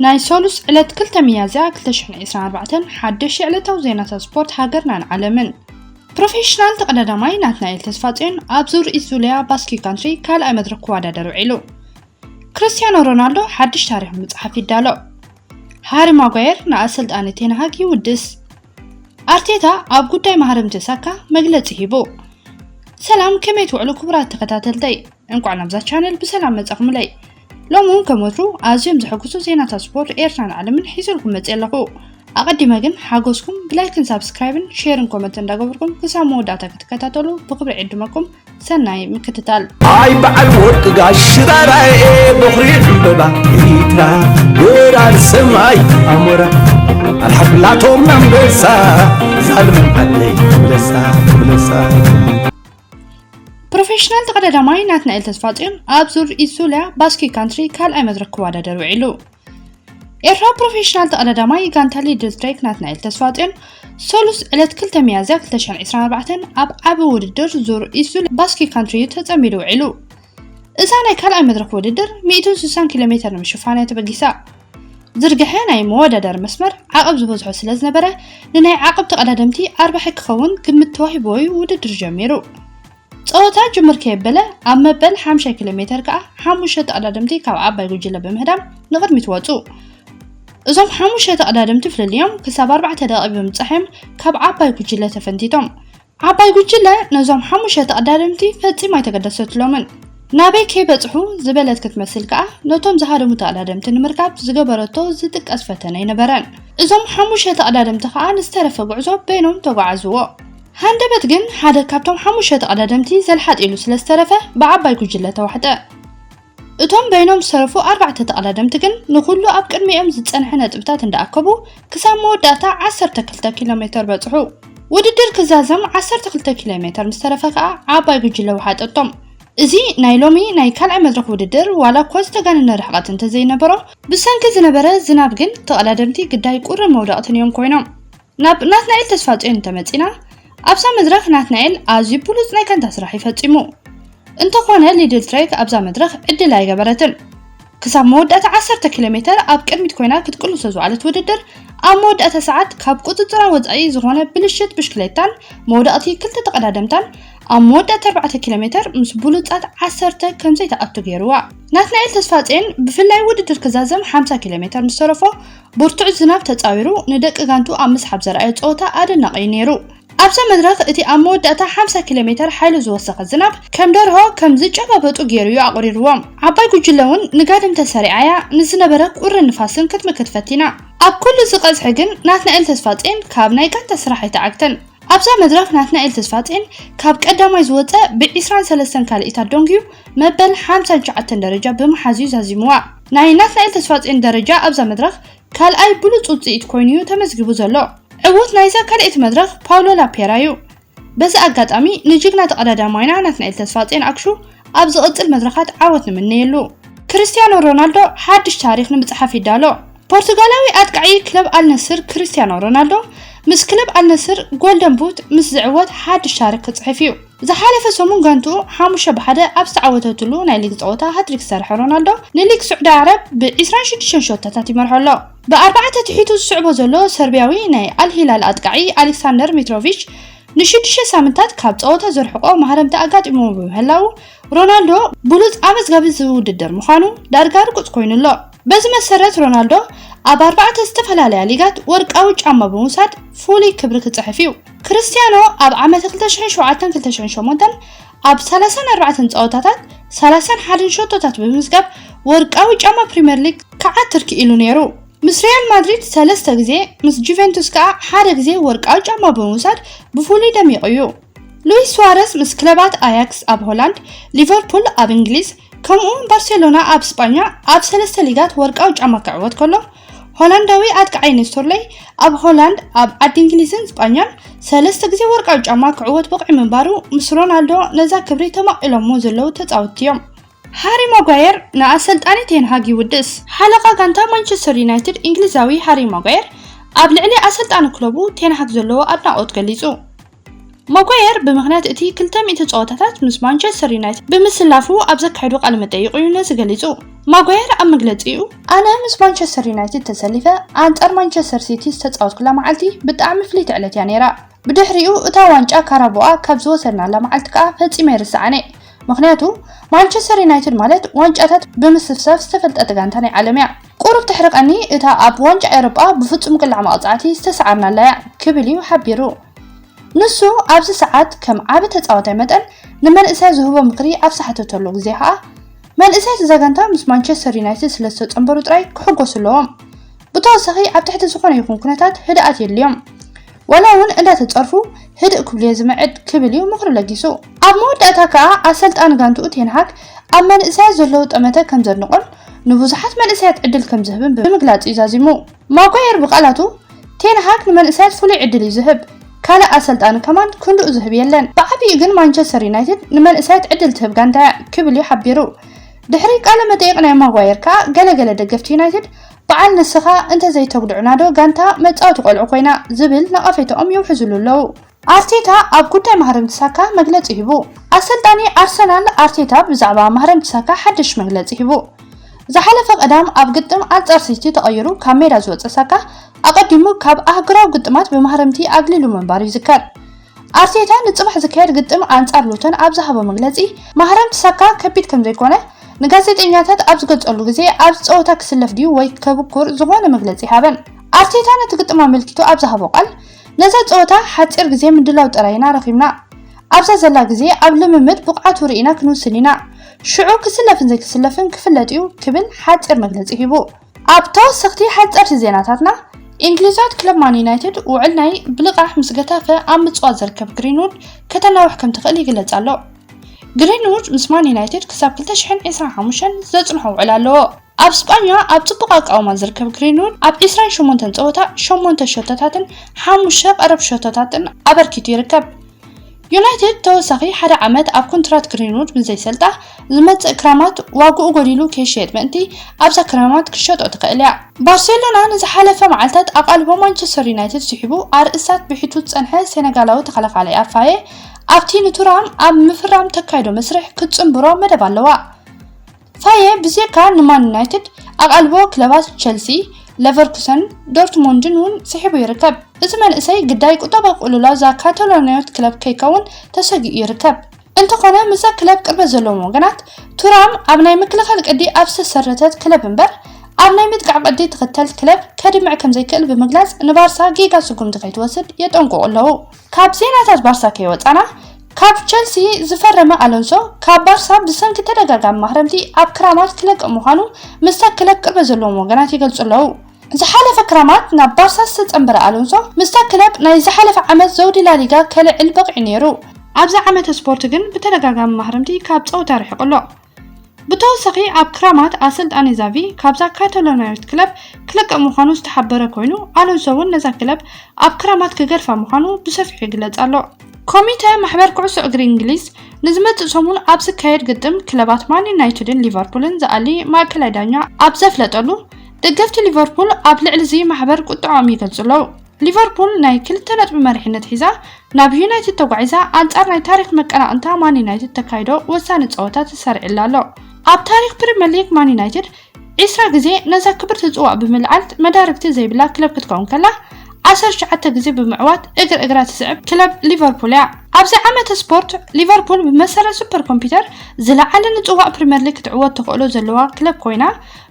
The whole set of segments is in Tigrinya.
ናይ ሰሉስ ዕለት ክልተ ሚያዝያ ክልተ ሽሕን ዕስራን ኣርባዕተን ሓደሽቲ ዕለታዊ ዜናታት ስፖርት ሃገርናን ዓለምን። ፕሮፌሽናል ተቐዳዳማይ ናትናኤል ተስፋጽዮን ኣብ ዙር ኢዙሊያ ባስኪ ካንትሪ ካልኣይ መድረኽ ክወዳደር ውዒሉ። ክርስቲያኖ ሮናልዶ ሓድሽ ታሪኽ ምጽሓፍ ይዳሎ። ሃሪ ማጓየር ንኣሰልጣኒ ቴንሃግ ይውድስ። ኣርቴታ ኣብ ጉዳይ ማህረምቲ ሳካ መግለጺ ሂቡ። ሰላም፣ ከመይ ትውዕሉ ክቡራት ተኸታተልተይ? እንቋዕ ናብዛ ቻነል ብሰላም መጻኹምለይ። ሎሚ እውን ከም ወትሩ ኣዝዮም ዘሐጉሱ ዜናታት ስፖርት ኤርትራን ዓለምን ሒዘልኩም መጽእ ኣለኹ። ኣቐዲመ ግን ሓጎስኩም ብላይክን ሳብስክራይብን ሼርን ኮመንት እንዳገበርኩም ክሳብ መወዳእታ ክትከታተሉ ብክብሪ ዕድመኩም። ሰናይ ምክትታል። ኣይ በዓል ወርቂ ጋሽ ሽራራኤ፣ በኹሪ ዕምበባ ኤርትራ፣ ወራር ሰማይ ኣሞራ፣ ኣልሓፍላቶም ኣንበሳ፣ ዛልም ዓለይ ብለሳ፣ ብለሳ። ፕሮፌሽናል ተቐዳዳማይ ናትናኤል ተስፋጽዮን ኣብ ዙር ኢሱልያ ባስኪ ካንትሪ ካልኣይ መድረኽ ክወዳደር ውዒሉ። ኤርትራዊ ፕሮፌሽናል ተቐዳዳማይ ጋንታ ሊድል ትሬክ ናትናኤል ተስፋጽዮን ሰሉስ ዕለት ክልተ ሚያዝያ ክልተ ሽሕን ዕስራን ኣርባዕተን ኣብ ዓቢ ውድድር ዙር ኢሱልያ ባስኪ ካንትሪ እዩ ተጸሚዱ ውዒሉ። እዛ ናይ ካልኣይ መድረኽ ውድድር ሚእትን ስሳን ኪሎ ሜተር ንምሽፋን እያ ተበጊሳ። ዝርግሐ ናይ መወዳደሪ መስመር ዓቐብ ዝበዝሖ ስለ ዝነበረ፣ ንናይ ዓቐብ ተቐዳደምቲ ኣርባሒ ክኸውን ግምት ተዋሂብዎ እዩ ውድድር ጀሚሩ። ጸወታ ጅምር ከየበለ ኣብ መበል ሓምሻይ ኪሎ ሜተር ከኣ ሓሙሽተ ተቐዳደምቲ ካብ ዓባይ ጉጅለ ብምህዳም ንቕድሚት ወጹ። እዞም ሓሙሽተ ተቐዳደምቲ ፍልልዮም ክሳብ ኣርባዕተ ደቂቕ ብምብጻሕ እዮም ካብ ዓባይ ጉጅለ ተፈንቲቶም። ዓባይ ጉጅለ ነዞም ሓሙሽተ ተቐዳደምቲ ፈጺማ ኣይተገደሰትሎምን። ናበይ ከይበጽሑ ዝበለት ክትመስል ከኣ ነቶም ዝሃደሙ ተቐዳደምቲ ንምርካብ ዝገበረቶ ዝጥቀስ ፈተነ ኣይነበረን። እዞም ሓሙሽተ ተቐዳደምቲ ከኣ ንዝተረፈ ጉዕዞ በይኖም ተጓዓዝዎ። ሃንደበት ግን ሓደ ካብቶም ሓሙሽተ ተቐዳደምቲ ዘልሓጥ ኢሉ ስለ ዝተረፈ ብዓባይ ጉጅለ ተዋሕጠ። እቶም በይኖም ዝተረፉ ኣርባዕተ ተቐዳደምቲ ግን ንኹሉ ኣብ ቅድሚኦም ዝጸንሐ ነጥብታት እንዳኣከቡ ክሳብ መወዳእታ ዓሰርተ ክልተ ኪሎ ሜተር በጽሑ። ውድድር ክዛዘም ዓሰርተ ክልተ ኪሎ ሜተር ምስ ተረፈ ከኣ ዓባይ ጉጅለ ወሓጠቶም። እዚ ናይ ሎሚ ናይ ካልኣይ መድረኽ ውድድር ዋላ እኳ ዝተጋነነ ርሕቐት እንተዘይነበሮ፣ ብሰንኪ ዝነበረ ዝናብ ግን ተቐዳደምቲ ግዳይ ቁርን መውደቕትን እዮም ኮይኖም። ናብ ናትናኤል ተስፋጽዮን እንተመጺና፣ ኣብዛ መድረኽ ናትናኤል ኣዝዩ ብሉጽ ናይ ጋንታ ስራሕ እዩ ፈጺሙ። እንተኾነ ሊድል ትሬክ ኣብዛ መድረኽ ዕድል ኣይገበረትን። ክሳብ መወዳእታ ዓሰርተ ኪሎ ሜተር ኣብ ቅድሚት ኮይና ክትቅልሶ ዝወዓለት ውድድር፣ ኣብ መወዳእታ ሰዓት ካብ ቁጽጽራ ወጻኢ ዝኾነ ብልሽት ብሽክሌታን መውደቕቲ ክልተ ተቐዳደምታን ኣብ መወዳእታ ኣርባዕተ ኪሎ ሜተር ምስ ብሉጻት ዓሰርተ ከም ዘይትኣቱ ገይርዋ። ናትናኤል ተስፋጽዮን ብፍላይ ውድድር ክዛዘም ሓምሳ ኪሎ ሜተር ምስ ተረፎ ብርቱዕ ዝናብ ተጻዊሩ ንደቂ ጋንቱ ኣብ ምስሓብ ዘርኣዮ ጸወታ ኣደናቒ እዩ ነይሩ። ኣብዛ መድረኽ እቲ ኣብ መወዳእታ ሓምሳ ኪሎ ሜተር ሓይሉ ዝወሰኸ ዝናብ ከም ደርሆ ከም ዝጨባበጡ ገይሩ እዩ ኣቑሪርዎም። ዓባይ ጉጅለ እውን ንጋድም ተሰሪዓ እያ፣ ንዝነበረ ቁርን ንፋስን ክትምክት ፈቲና። ኣብ ኩሉ እዚ ቀዝሒ ግን ናትናኤል ተስፋጽዮን ካብ ናይ ጋንታ ስራሕ ኣይተዓግተን። ኣብዛ መድረኽ ናትናኤል ተስፋጽዮን ካብ ቀዳማይ ዝወጸ ብዒስራን ሰለስተን ካልኢታት ደንጉዩ መበል ሓምሳን ትሽዓተን ደረጃ ብምሓዝ እዩ ዛዚምዋ። ናይ ናትናኤል ተስፋጽዮን ደረጃ ኣብዛ መድረኽ ካልኣይ ብሉጽ ውጽኢት ኮይኑ እዩ ተመዝጊቡ ዘሎ። ዕዉት ናይዛ ካልኣይቲ መድረኽ ፓውሎ ላፔራ እዩ። በዚ ኣጋጣሚ ንጅግና ተቐዳዳማይና ናትናኤል ተስፋጽዮን ኣክሹ ኣብ ዝቕጽል መድረኻት ዓወት ንምነየሉ። ክርስቲያኖ ሮናልዶ ሓድሽ ታሪኽ ንምጽሓፍ ይዳሎ። ፖርቱጋላዊ ኣጥቃዒ ክለብ ኣልነስር ክርስቲያኖ ሮናልዶ ምስ ክለብ ኣልነስር ጎልደን ቡት ምስ ዝዕወት ሓድሽ ታሪኽ ክጽሕፍ እዩ። ዝሓለፈ ሰሙን ጋንትኡ ሓሙሽተ ብሓደ ኣብ ዝተዓወተትሉ ናይ ሊግ ጸወታ ሃትሪክ ዝሰርሐ ሮናልዶ ንሊግ ስዑዲ ዓረብ ብ ዕስራን ሽዱሽተን ሾቶታት ይመርሖ ኣሎ። ብኣርባዕተ ትሒቱ ዝስዕቦ ዘሎ ሰርቢያዊ ናይ ኣልሂላል ኣጥቃዒ ኣሌክሳንደር ሚትሮቪች ንሽዱሽተ ሳምንታት ካብ ጸወታ ዘርሕቆ ማህረምቲ ኣጋጢምዎ ብምህላዉ፣ ሮናልዶ ብሉጽ ኣመዝጋቢ እዚ ውድድር ምዃኑ ዳርጋ ርጉጽ ኮይኑ ኣሎ። በዚ መሰረት ሮናልዶ ኣብ ኣርባዕተ ዝተፈላለያ ሊጋት ወርቃዊ ጫማ ብምውሳድ ፍሉይ ክብሪ ክጽሕፍ እዩ። ክርስቲያኖ ኣብ ዓመት ክልተ ሽሕን ሸውዓተን ክልተ ሽሕን ሸሞንተን ኣብ ሰላሳን ኣርባዕተን ጸወታታት ሰላሳን ሓደን ሸቶታት ብምምዝጋብ ወርቃዊ ጫማ ፕሪምየር ሊግ ክዓትር ክኢሉ ነይሩ። ምስ ሪያል ማድሪድ ሰለስተ ግዜ፣ ምስ ጁቬንቱስ ከኣ ሓደ ግዜ ወርቃዊ ጫማ ብምውሳድ ብፍሉይ ደሚቑ እዩ። ሉዊስ ሱዋረዝ ምስ ክለባት ኣያክስ ኣብ ሆላንድ፣ ሊቨርፑል ኣብ እንግሊዝ፣ ከምኡ'ውን ባርሴሎና ኣብ ስጳኛ ኣብ ሰለስተ ሊጋት ወርቃዊ ጫማ ክዕወት ከሎ፣ ሆላንዳዊ ኣጥቃዓይ ኔስቶርለይ ኣብ ሆላንድ፣ ኣብ ዓዲ እንግሊዝን ስጳኛን ሰለስተ ግዜ ወርቃዊ ጫማ ክዕወት በቒዑ ምንባሩ ምስ ሮናልዶ ነዛ ክብሪ ተማቒሎሞ ዘለዉ ተጻወትቲ እዮም። ሃሪ ማጓየር ንኣሰልጣኒ ቴንሃግ ይውድስ። ሓለቓ ጋንታ ማንቸስተር ዩናይትድ እንግሊዛዊ ሃሪ ማጓየር ኣብ ልዕሊ ኣሰልጣኒ ክለቡ ቴንሃግ ዘለዎ ኣድናቖት ገሊጹ። ማጓየር ብምኽንያት እቲ ክልተ ሚእቲ ጸወታታት ምስ ማንቸስተር ዩናይትድ ብምስላፉ ኣብ ዘካየዶ ቃለ መጠይቕ እዩ ነዚ ገሊጹ። ማጓየር ኣብ መግለጺኡ፣ ኣነ ምስ ማንቸስተር ዩናይትድ ተሰሊፈ ኣንጻር ማንቸስተር ሲቲ ዝተጻወትኩላ መዓልቲ ብጣዕሚ ፍልይቲ ዕለት እያ ነይራ። ብድሕሪኡ እታ ዋንጫ ካራቦኣ ካብ ዝወሰድናላ መዓልቲ ከኣ ፈጺመ ኣይርስዓን እየ። ምኽንያቱ ማንቸስተር ዩናይትድ ማለት ዋንጫታት ብምስፍሳፍ ዝተፈልጠት ጋንታ ናይ ዓለም እያ። ቁሩብ ተሕርቐኒ እታ ኣብ ዋንጫ ኤውሮጳ ብፍጹም ቅላዕ መቕጻዕቲ ዝተሰዓርናላ እያ ክብል እዩ ሓቢሩ። ንሱ ኣብዚ ሰዓት ከም ዓቢ ተጻዋታይ መጠን ንመንእሰያት ዝህቦ ምኽሪ ኣብ ዝሓተተሉ ግዜ ከኣ መንእሰያት እዛ ጋንታ ምስ ማንቸስተር ዩናይትድ ስለ ዝተጸንበሩ ጥራይ ክሕጎሱ ኣለዎም። ብተወሳኺ ኣብ ትሕቲ ዝኾነ ይኹን ኩነታት ህድኣት የድልዮም። ዋላ እውን እንዳተጸርፉ ህድእ ክብሉ እየ ዝምዕድ ክብል እዩ ምኽሩ ለጊሱ። ኣብ መወዳእታ ከኣ ኣሰልጣኒ ጋንትኡ ቴንሃግ ኣብ መንእሰያት ዘለዎ ጠመተ ከም ዘድንቖን ንብዙሓት መንእሰያት ዕድል ከም ዝህብን ብምግላጽ እዩ ዛዚሙ። ማጓየር ብቃላቱ ቴንሃግ ንመንእሰያት ፍሉይ ዕድል እዩ ዝህብ፣ ካልእ ኣሰልጣኒ ከማን ክንድኡ ዝህብ የለን። ብዓቢኡ ግን ማንቸስተር ዩናይትድ ንመንእሰያት ዕድል ትህብ ጋንታ እያ ክብል እዩ ሓቢሩ። ድሕሪ ቃለ መጠይቕ ናይ ማጓየር ከኣ ገለገለ ደገፍቲ ዩናይትድ በዓል ንስኻ እንተዘይተጉድዑና ዶ ጋንታ መጻወቲ ቆልዑ ኮይና ዝብል ነቐፌታኦም የውሕዝሉ ኣለዉ። ኣርቴታ ኣብ ጉዳይ ማህረምቲ ሳካ መግለጺ ሂቡ። ኣሰልጣኒ ኣርሰናል ኣርቴታ ብዛዕባ ማህረምቲ ሳካ ሓድሽ መግለጺ ሂቡ። ዝሓለፈ ቀዳም ኣብ ግጥም ኣንጻር ሲቲ ተቐይሩ ካብ ሜዳ ዝወጸ ሳካ ኣቐዲሙ ካብ ኣህጉራዊ ግጥማት ብማህረምቲ ኣግሊሉ ምንባሩ ይዝከር። ኣርቴታ ንጽባሕ ዝካየድ ግጥም ኣንጻር ሉተን ኣብ ዝሃቦ መግለጺ ማህረምቲ ሳካ ከቢድ ከም ዘይኮነ ንጋዜጠኛታት ኣብ ዝገልጸሉ ግዜ ኣብዚ ጸወታ ክስለፍ ድዩ ወይ ከብኩር ዝኾነ መግለጺ ሃበን። ኣርቴታ ነቲ ግጥም ኣመልኪቱ ኣብ ዝሃቦ ቃል ነዛ ጸወታ ሓጺር ግዜ ምድላው ጥራይ ኢና ረኺብና። ኣብዛ ዘላ ግዜ ኣብ ልምምድ ብቕዓቱ ርኢና ክንውስን ኢና። ሽዑ ክስለፍን ዘይክስለፍን ክፍለጥ እዩ ክብል ሓጺር መግለጺ ሂቡ። ኣብ ተወሰኽቲ ሓጸርቲ ዜናታትና፣ እንግሊዛዊት ክለብ ማን ዩናይትድ ውዕል ናይ ብልቓሕ ምስ ገታፈ ኣብ ምጽዋት ዝርከብ ግሪንውድ ከተናውሕ ከም ትኽእል ይግለጽ ኣሎ። ግሪንውድ ምስ ማን ዩናይትድ ክሳብ ክልተ ሽሕን ዕስራን ሓሙሽተን ዘጽንሖ ውዕል ኣለዎ። ኣብ ስጳኛ ኣብ ጽቡቕ ኣቃውማ ዝርከብ ግሪንውድ ኣብ ዕስራን ሸሞንተን ጸወታ ሸሞንተ ሸቶታትን ሓሙሽተ ቀረብ ሸቶታትን ኣበርኪቱ ይርከብ። ዩናይትድ ተወሳኺ ሓደ ዓመት ኣብ ኮንትራት ግሪንውድ ምስ ዘይሰልጣ ዝመጽእ ክራማት ዋግኡ ጎዲሉ ከይሽየጥ ምእንቲ ኣብዛ ክራማት ክትሸጦ ትኽእል እያ። ባርሴሎና ንዝሓለፈ መዓልታት ኣቓልቦ ማንቸስተር ዩናይትድ ስሒቡ ኣርእስታት ብሒቱ ዝጸንሐ ሴነጋላዊ ተኸላኻላይ ኣፋየ ኣብቲ ንቱራም ኣብ ምፍራም ተካይዶ መስርሕ ክትጽንብሮ መደብ ኣለዋ። ፋየ ብዜካ ንማን ዩናይትድ ኣቓልቦ ክለባት ቸልሲ፣ ለቨርኩሰን፣ ዶርትሞንድን እውን ስሒቡ ይርከብ። እዚ መንእሰይ ግዳይ ቁጠባ ቅልውላው እዛ ካታሎናዊት ክለብ ከይከውን ተሰጊኡ ይርከብ። እንተኾነ ምስዛ ክለብ ቅርበት ዘለዎም ወገናት ቱራም ኣብ ናይ ምክልኻል ቅዲ ኣብ ዝተሰረተት ክለብ እምበር ኣብ ናይ ምጥቃዕ ቅዲ ትኽተል ክለብ ከድምዕ ከም ዘይክእል ብምግላጽ ንባርሳ ጌጋ ስጉምቲ ከይትወስድ የጠንቅቑ ኣለዉ። ካብ ዜናታት ባርሳ ከይወጻና ካብ ቸልሲ ዝፈረመ ኣሎንሶ ካብ ባርሳ ብሰንኪ ተደጋጋሚ ማህረምቲ ኣብ ክራማት ክለቅቕ ምዃኑ ምስታ ክለብ ቅርበት ዘለዎም ወገናት ይገልጹ ኣለዉ። ዝሓለፈ ክራማት ናብ ባርሳ ዝተጸንበረ ኣሎንሶ ምስታ ክለብ ናይ ዝሓለፈ ዓመት ዘውዲ ላሊጋ ከልዕል በቒዑ ነይሩ። ኣብዚ ዓመተ ስፖርት ግን ብተደጋጋሚ ማህረምቲ ካብ ጸወታ ርሒቑ ኣሎ። ብተወሳኺ ኣብ ክራማት ኣሰልጣኒ ዛቪ ካብዛ ካታሎናዊት ክለብ ክለቅቕ ምዃኑ ዝተሓበረ ኮይኑ ኣሎንሶ እውን ነዛ ክለብ ኣብ ክራማት ክገድፋ ምዃኑ ብሰፊሑ ይግለጽ ኣሎ። ኮሚተ ማሕበር ኩዕሶ እግሪ እንግሊዝ ንዝመጽእ ሰሙን ኣብ ዝካየድ ግጥም ክለባት ማን ዩናይትድን ሊቨርፑልን ዝኣሊ ማእከላይ ዳኛ ኣብ ዘፍለጠሉ ደገፍቲ ሊቨርፑል ኣብ ልዕሊ እዚ ማሕበር ቁጥዖም ይገልጹ ኣለዉ። ሊቨርፑል ናይ ክልተ ነጥቢ መሪሕነት ሒዛ ናብ ዩናይትድ ተጓዒዛ ኣንጻር ናይ ታሪኽ መቀናቕንታ ማን ዩናይትድ ተካይዶ ወሳኒ ጸወታ ተሰሪዕላ ኣሎ። ኣብ ታሪኽ ፕሪምየር ሊግ ማን ዩናይትድ ዕስራ ግዜ ነዛ ክብርቲ ጽዋእ ብምልዓል መዳርግቲ ዘይብላ ክለብ ክትከውን ከላ ዓሰርተ ትሽዓተ ግዜ ብምዕዋት እግር እግራ ትስዕብ ክለብ ሊቨርፑል እያ። ኣብዚ ዓመተ ስፖርት ሊቨርፑል ብመሰረት ሱፐር ኮምፒውተር ዝለዓለ ንጽዋእ ፕሪምየር ሊግ ክትዕወት ተኽእሎ ዘለዋ ክለብ ኮይና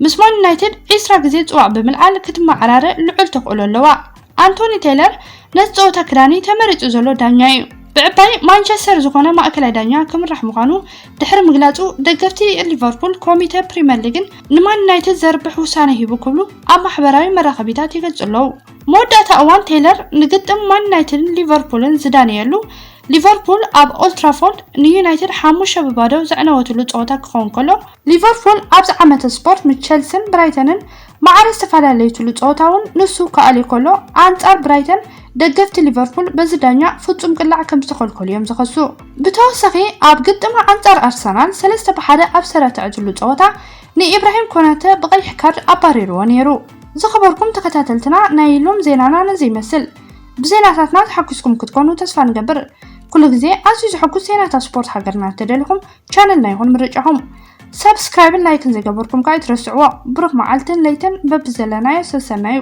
ምስ ማን ዩናይትድ ዕስራ ግዜ ጽዋእ ብምልዓል ክትመዓራረ ልዑል ተኽእሎ ኣለዋ። ኣንቶኒ ቴይለር ነቲ ጸወታ ክዳኒ ተመሪጹ ዘሎ ዳኛ እዩ። ብዕባይ ማንቸስተር ዝኾነ ማእከላይ ዳኛ ክምራሕ ምዃኑ ድሕሪ ምግላጹ ደገፍቲ ሊቨርፑል ኮሚተ ፕሪምየር ሊግን ንማን ዩናይትድ ዘርብሕ ውሳነ ሂቡ ክብሉ ኣብ ማሕበራዊ መራኸቢታት ይገልጹ ኣለዉ። መወዳእታ እዋን ቴይለር ንግጥም ማን ዩናይትድን ሊቨርፑልን ዝዳነየሉ ሊቨርፑል ኣብ ኦልትራፎርድ ንዩናይትድ ሓሙሽተ ብባዶ ዘዕነወትሉ ጸወታ ክኸውን ከሎ ሊቨርፑል ኣብዚ ዓመተ ስፖርት ምስ ቸልስን ብራይተንን ማዕረ ዝተፈላለየትሉ ጸወታ እውን ንሱ ክኣልዮ ከሎ ኣንጻር ብራይተን ደገፍቲ ሊቨርፑል በዚ ዳኛ ፍጹም ቅላዕ ከም ዝተኸልከሉ እዮም ዝኸሱ። ብተወሳኺ ኣብ ግጥማ ኣንጻር ኣርሰናል ሰለስተ ብሓደ ኣብ ዝተረትዐትሉ ጸወታ ንኢብራሂም ኮናተ ብቐይሕ ካርድ ኣባሪርዎ ነይሩ። ዝኸበርኩም ተኸታተልትና ናይ ሎም ዜናና ነዚ ይመስል። ብዜናታትና ተሓጒስኩም ክትኮኑ ተስፋ ንገብር። ኩሉ ግዜ ኣዝዩ ዝሕጉስ ዜናታት ስፖርት ሃገርና እንተደሊኹም ቻነልና ይኹን ምርጫኹም። ሰብስክራይብን ላይክን ዘይገበርኩም ከዓ ኣይትረስዕዎ። ብሩኽ መዓልትን ለይትን በብዘለናዮ ሰሰናዩ።